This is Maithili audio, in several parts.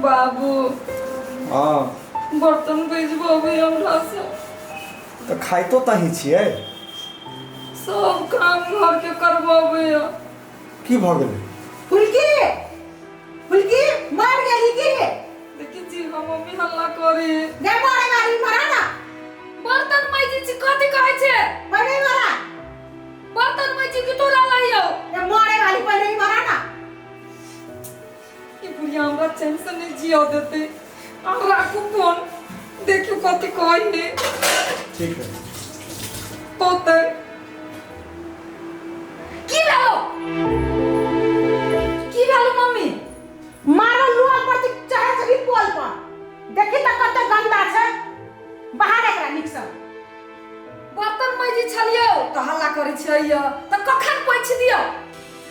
बाबू। हँ। बर्तन बेचबे हमरा से। तऽ खाइतो तही छियै। सब काम घर के करबे। की भऽ गेलै? फुलकी, फुलकी, मर गेली की? देखी जी, हम मम्मी हल्ला करे। गे मरे वाली, मरा ना। बर्तन मैजी छी, कथी कहै छै? पहिले ही मरा। बर्तन मैजी की तोरा लइयो? गे मरे वाली, पहिले ही मरा ना। ई बुढ़िया हमरा चैन से नहीं जिया देते। आ राखू फोन, देखियो कथी कहै है। ठीक है। होतै की भेलो? की भेलो मम्मी? मारो लोल पर तू चढ़ै छही पोल पर। देखी तऽ कते गंदा छै। बाहर एकरा नीकसँ। बर्तन मैजी छलियो तऽ हल्ला करै छियै, तऽ कखन पोछि दियौ?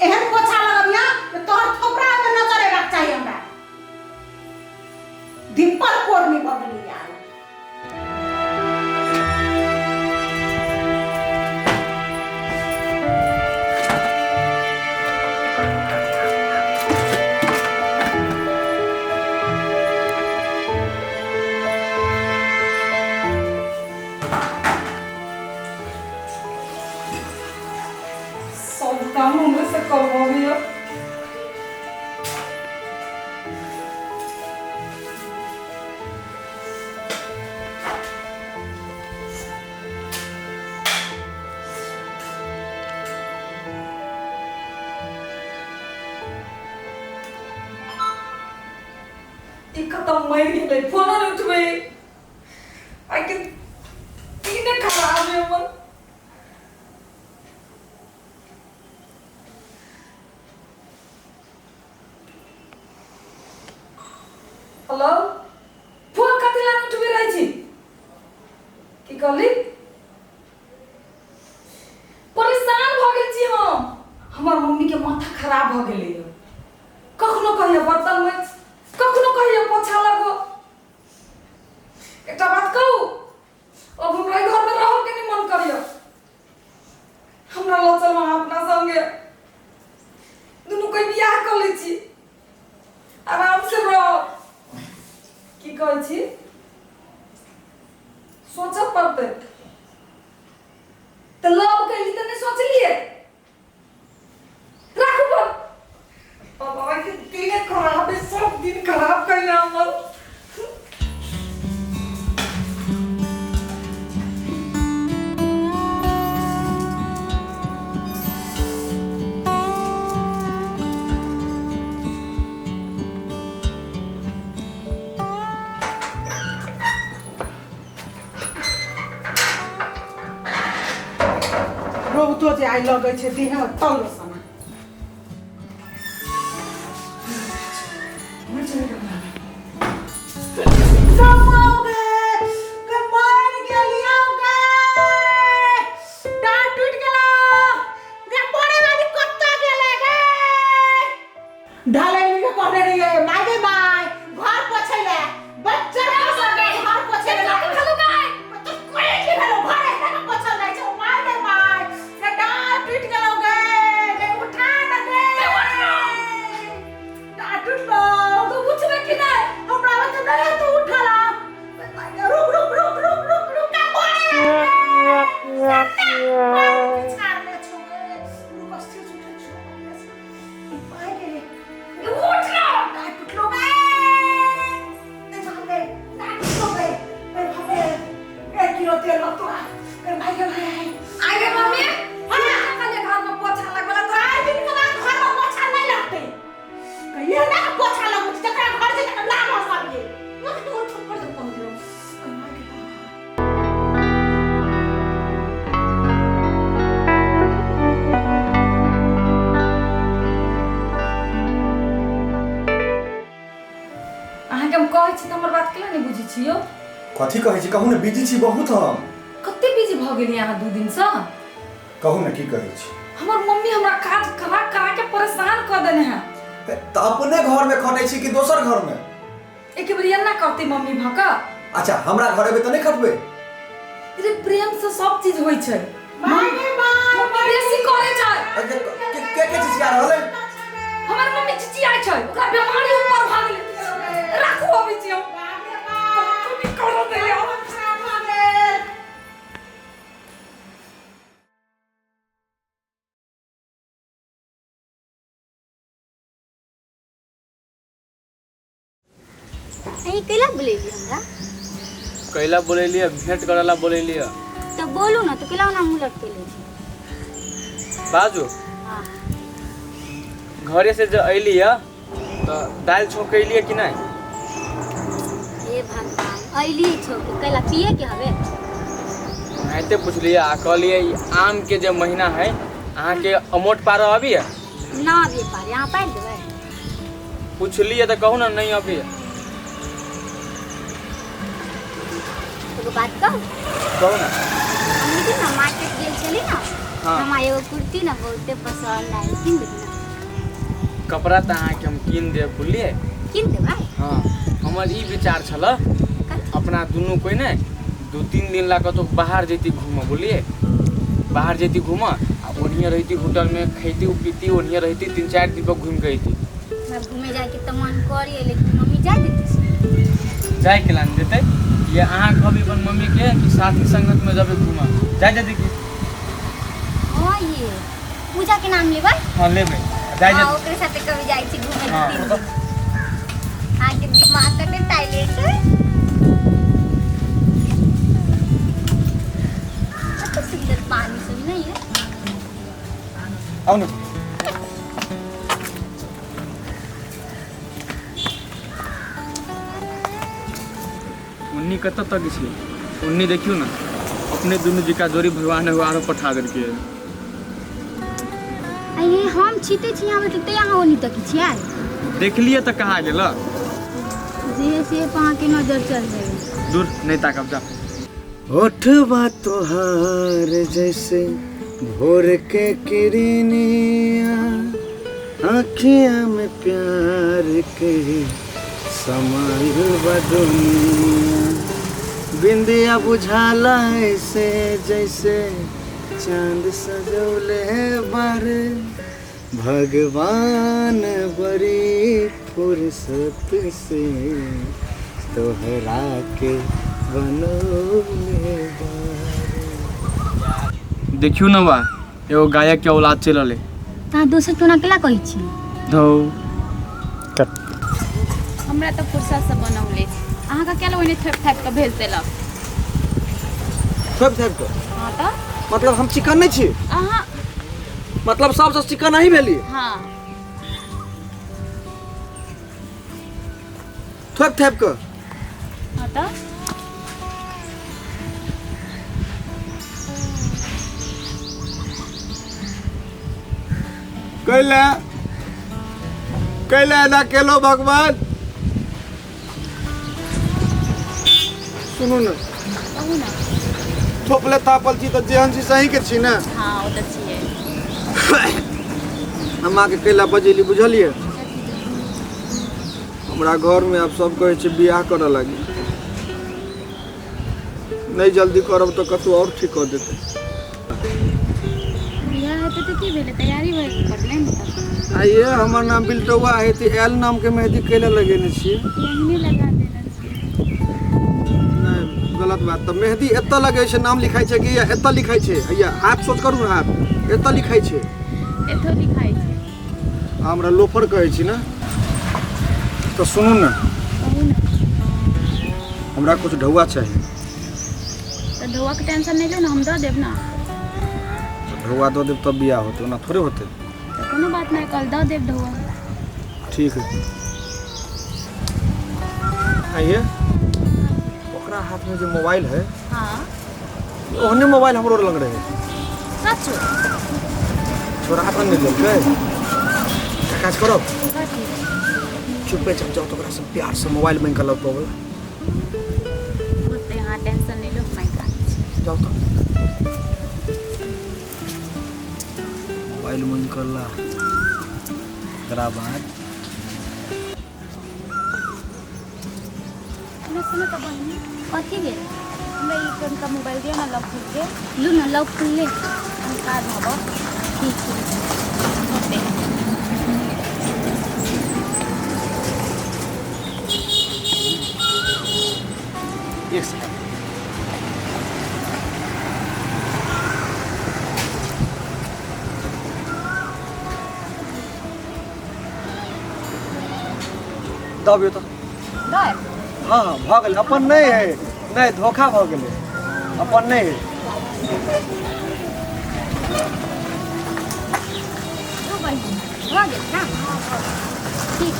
एहन पोछा लगबिया जे तोहर थोपड़ा मे नजर अयबाक चाही हमरा। धिप्पल कोरनी भऽ गेली यार। सब काम हमरे से करबबिया। ई खत्म मरि गेलै, फोनो नहि उठबै। आइ के दिने खराब है हमर। हेलो, फोन कथी लए नहि उठबै रहै छी? की कहली? परेशान भऽ गेल छी हम। हमर मम्मी के माथा खराब भऽ गेलै। कखनो कहियो बर्तन में, कखनो कहियो पोछा लगो। एकटा बात कहू, अब हमरा एहि घरमे रहऽ के नहि मन करैया। हमरा लऽ चलू अहाँ अपना संगे, दुनू कोई बियाह कऽ लै छी, आराम से रह। की कहै छी? सोचऽ पड़तै। तऽ लव कैली तऽ नहि सोचलियै। राखू फोन। अब आइ के दिने खराब है, सब दिन खराब कैले हमर। रौदो जे आइ लगै छै, देह तल सना। ढालै के कहने रहियै, माय गे माय, घर पोछै ले बच्चा घर पोछै ले। तो कोई की भेलो? घर एहना के पोछल जाइ छै? माय गे माय, गे डाँर टूटि गेलौ गे। गे उठा न गे, डाँर टूटलो। तू उठबे कि नहि? हमरा बच्चा नहि, तू उठल आ। रुक रुक रुक रुक रुक रुक, का बोले बिछाड़ने छौ गे? रुक, अस्थिर से उठै छौ। माय गे, उठ ना। डाँर टूटलो गे। ए बाप रे, डाँर टूटलो गे। ए बाप रे, 1 किलो तेल तोरा। ए भाई गे भाई। आगे मम्मी। हाँ। खाली घर में पोछा लगबला तो 4 दिन के बाद घर में पोछा नहीं लगते। कहिए ना कि पोछा लगू, जकरा घर छै तकरा लाभ हंसाबिए। मत तू थप्पड़ दे कह दियो। ए माय गे बाप। अहाँके हम कहै छी तऽ हमर बात केला नहि बुझै छी यौ? कथी कहै छी, कहू ने। बिजी छी बहुत हम। कते बिजी भऽ गेलियै अहाँ 2 दिनसँ? कहू ने, की कहै छी? हमर मम्मी हमरा काज करा करा के परेशान कऽ देने है। तऽ अपने घरमे खटै छी कि दोसर घरमे? एक बेर एना करते मम्मी भऽ कऽ। अच्छा, हमरा घर एबै तऽ नहि खटबै? अरे, प्रेम से सब चीज होइ छै। माय गे माय। मम्मी बेसी करै छै। अरे, के के के चिचिया रहल है? हमर मम्मी चिचियाइ छै, ओकरा बीमारी ऊपर भऽ गेलै। खुआबै छी हम। बाप रे बाप। तू नहीं करो दे यार। मन खराब भऽ गेल। अहीं कैला बोलेली हमरा? कैला बोलेलियै? भेंट करला बोलेलियै। तऽ बोलू ने, तऽ कैला ओना मुँह लटकेले छी? बाजू। हाँ। घरे से जे अयलियै तऽ दालि छौंकेलियै कि नहि? हे भगवान, अयली छौ कैला पिए के हवे? एनाहिते पुछलियै आ कहलियै ई आमके जे महीना है, अहाँके अमोट पारऽ अबैए? ना अभी पारे, अहाँ पारि देबै? पुछलियै तऽ कहू ने नहि अबैए। एगो बात कहू? कहू ने। हम निकल ना मार्केट गेल छली ना। हाँ। हमरा एगो कुर्ती ना बहुते पसंद आयल, कीन देबै ना? कपड़ा तऽ अहाँके हम कीन देब, बुझलियै? कीन देबै? हाँ, हमर ई विचार छल। कथी? अपना दुनू कोइ ने 2-3 दिन ला कतहु बाहर जैती घूमऽ, बुझलियै? बाहर जैती घूमऽ आ ओन्हिए रहिती, होटलमे खैती पीती, ओन्हिए रहिती, 3-4 दिन पर घूमि कऽ अयती। हमरा घूमे जायके तऽ मन करिए, लेकिन मम्मी जाय देती से? जाय के लान देतै? या अहाँ कहबै अपन मम्मीके कि साथी संगतमे जेबै घूमऽ, जाय देतै की? हाँ, ये पूजा के नाम लेबै? हाँ, लेबै, जाय हाँ, देतै। ओकरे साथे कभी जाइ छी घूमे। हाँ। 3 दिन। अहाँके दिमाग कते टैलेंट है, कते सुंदर पानी सब नहीं है? आउ ने। उन्नी कतऽ तक छै? उन्नी देखियौ ने, अपने दुनू जिका जोड़ी भगवान एगो आरो पठा देलकै। आ ये हम छीते छी यहाँ बैठल, ते अहाँ ओनी तक छियै। देखलियै तऽ कहा गेल। जे से अहाँके नजर चल जाइए। दूर नहि ताकब, जा। ओठवा तोहार जैसे भोर के किरनिया, आँखिया में प्यार के समाइल बा दुनिया, बिंदिया बुझाला ऐसे जैसे चांद सजौले बारे, भगवान बड़ी फुर्सत से तोहरा के बनौले बारे। देखियौ ने बा, एगो गायक के औलाद चलि रहलै। तऽ अहाँ दोसर टोना केला कहै छी? धौ। हमरा तऽ फुर्सतसँ बनौले छी, अहाँके क्या ओहिने थोपि थापि कऽ भेज देलक? थोपि थापि कऽ? हाँ तऽ। मतलब हम चिकन नहि छी? अहाँ मतलब सबसँ चिकन अहीं भेली? हाँ। थोपि थापि कऽ? हाँ तऽ। कैला कैला एना केलो भगवान? सुनू ने। कहू ने। थोपले तापल छी तऽ जेहन छी सही के छी ने? हाँ, ओ तऽ छियै। हम अहाँके कैला बजेली बुझलियै? हमरा घरमे आब सब कहै छै बियाह करऽ लागी, नहि जल्दी करब तऽ कतहु आओर ठीक कऽ देतै। बियाह हेतै तऽ की भेलै? तैयारी भऽ पड़लै ने तऽ। आ ये हमर नाम बिलटौआ है तऽ एल नामके मेहदी कैला लगेने छियै? एहने लगा देने छियै। नहि, गलत बात। तऽ मेहदी एतऽ लगै छै नाम लिखाइ छै कि एतऽ लिखाइ छै? हैया हाथ सोच करू ने, हाथ एतऽ लिखाइ छै। एतौ लिखाइ छै। हमरा लोफर कहै छी ने? तऽ सुनू ने। कहू ने। हमरा कुछ ढौआ चाही। तऽ ढौआके टेंशन नहि लियौ ने, हम दऽ देब ने। तऽ ढौआ दऽ देब तब बियाह होतै, ओना थोड़े होतै। तऽ कोनो बात नहि, कल दऽ देब ढौआ। ठीक है। आइए, ओकरा हाथमे जे मोबाइल है, हाँ। ओहने मोबाइल हमरो लग रहे। सच? छोरा हाथ नहि देलकै। काज करब। कथी? चुपे चाप जाओ तऽ ओकरा से प्यार से मोबाइल मांगि कऽ लाउ तो बोला। ओते अहाँ टेंशन नहि लियौ, माँगि कऽ आनै छी। जाओ तऽ मोबाइल मांगि कऽ ला, एकरा बाद सुनू, सुनू तऽ बहिनी। कथी भेल? हमरा ई कनिका मोबाइल दिअ ने लग के। लू ने, लॉक खुलले। हम काज हबऽ। ठीक छै। ओते। दबियौ तऽ। दऽ। हँ हँ, भऽ गेलै। अपन नहि है, नहि, धोखा भऽ गेलै, अपन नहि है। दू बहिन भऽ गेल ना? ठीक।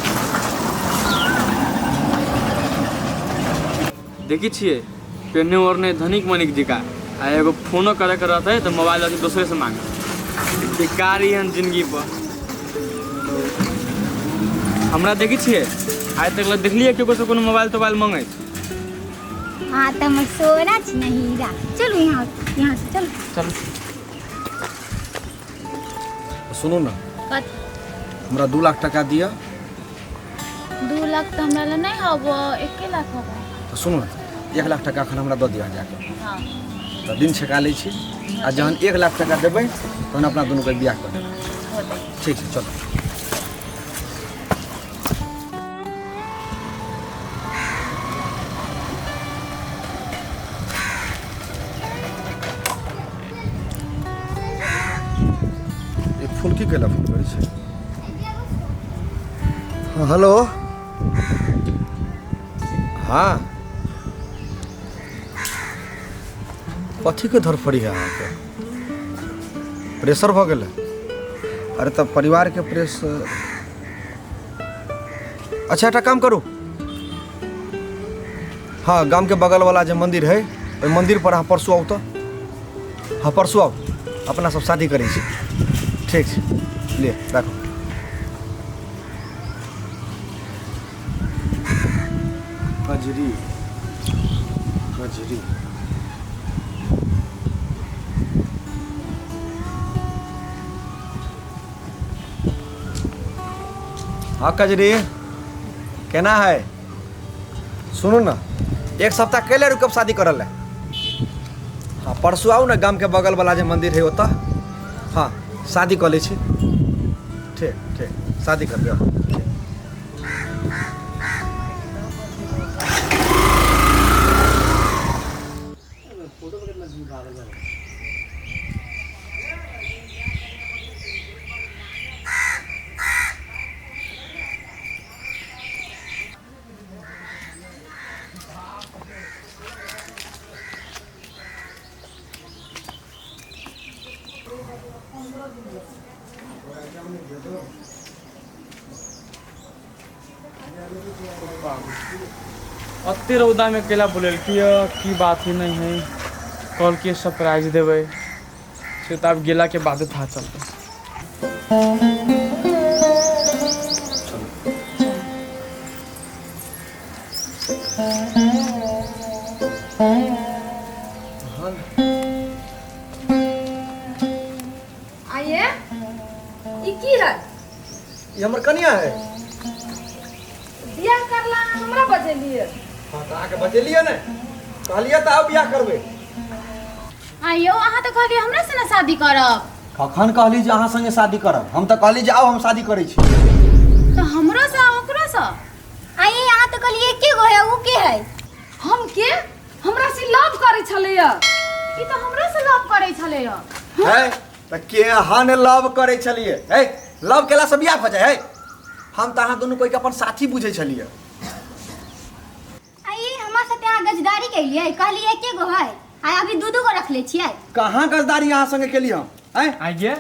देखै छियै पेन्ने ओढ़ने धनिक मनिक जिका, आ एगो फोनो करे के रहतै तऽ मोबाइल अथी दोसरे से मांगे। बेकार एहन जिंदगी पर हमरा देखै छियै, आइ तक लए देखलियै केकरो से कोनो मोबाइल तोबाइल मंगैत? हाँ, तऽ हमर सोना छी ने, हीरा। चलू यहाँ, यहाँ से चलू। चलू। सुनू ने। कथी? हमरा 2 लाख टाका दिअ। 2 लाख तऽ हमरा लए नहि हबो, 1 लाख हबो। तऽ सुनू ने, 1 लाख टाका एखन हमरा दऽ दिअ जाकऽ। हाँ। तऽ दिन छेका लै छी आ जहन 1 लाख टाका देबै तहन अपना दुनूके बियाह कऽ देबै। होतै। ठीक छै, चलू। ई फूल की कैला फोन करै छै? हाँ, हेलो। हाँ, कथीके धरफड़ी है अहाँके? प्रेशर भऽ गेलै? अरे, तऽ परिवारके प्रेशर। अच्छा, एकटा काम करू। हाँ, गामके बगलवला जे मन्दिर है, ओहि मन्दिर पर अहाँ परसू आउ। तऽ हाँ, परसू आउ, अपना सब शादी करै छी। ठीक छै, ले राखू। कजरी, कजरी। हाँ कजरी, केना है? सुनू ने, एक सप्ताह कैले रुकब शादी करल? हाँ, परसू आउ ने, गामके बगलवला जे मंदिर है ओतऽ। हाँ, शादी कऽ लै छी। ठीक ठीक, शादी करबै। आउ, ठीक। अते रौदामे केला बोलेलकै की बात ही नहीं है। कहलकै सरप्राइज देबै, से तऽ आब गेलाके बादे थाह चलतै। आइए, ई की है? ई हमर कनिया है। बियाह करला हमरा बजेलिए? हाँ, तऽ अहाँके बजेलियै ने, कहलियै तऽ आब बियाह करबै। आइयो, अहाँ तऽ कहलियै हमरा से ना शादी करब। कखन कहली जे अहाँ संगे शादी करब? हम तऽ कहली जे आउ, हम शादी करै छी। तऽ हमरो से आ ओकरो से। आइए, अहाँ तऽ कहलियै एके गो है, उ के है? हम के हमरा से लव करै छलैया। ई तऽ हमरो से लव करै छलै। है तऽ केहन लव करै छलियै है? लव केला से बियाह भऽ जाइ है? हम तऽ अहाँ दुनू कोइके अपन साथी बुझै छलियै। आइए, हमरा साथे अहाँ गजदारी केलियै, कहलियै एके गो है आ अभी दू दू गो रखले छियै। कहाँ गजदारी अहाँ संगे केली हम? आँय? आइए,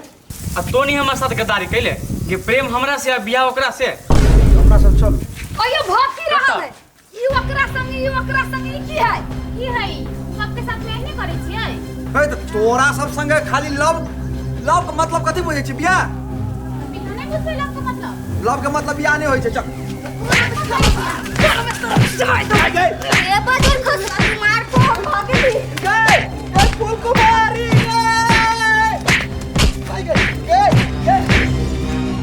आ तो नहीं हमरा साथ गद्दारी कैले कि प्रेम हमरा से आ बियाह ओकरा से। अपना सब चलू। अयो, भऽ की रहल है? ई ओकरा संग, ई ओकरा संग, ई की है? की है? सबके साथ में एहने करै छियै? है तऽ तोरा सब संगे खाली लव। लव के मतलब कथी बुझै छी? बियाह? बियाह नहि बुझबै लव के मतलब? लव के मतलब बियाह नहि होइ छै। चल। जाय दो।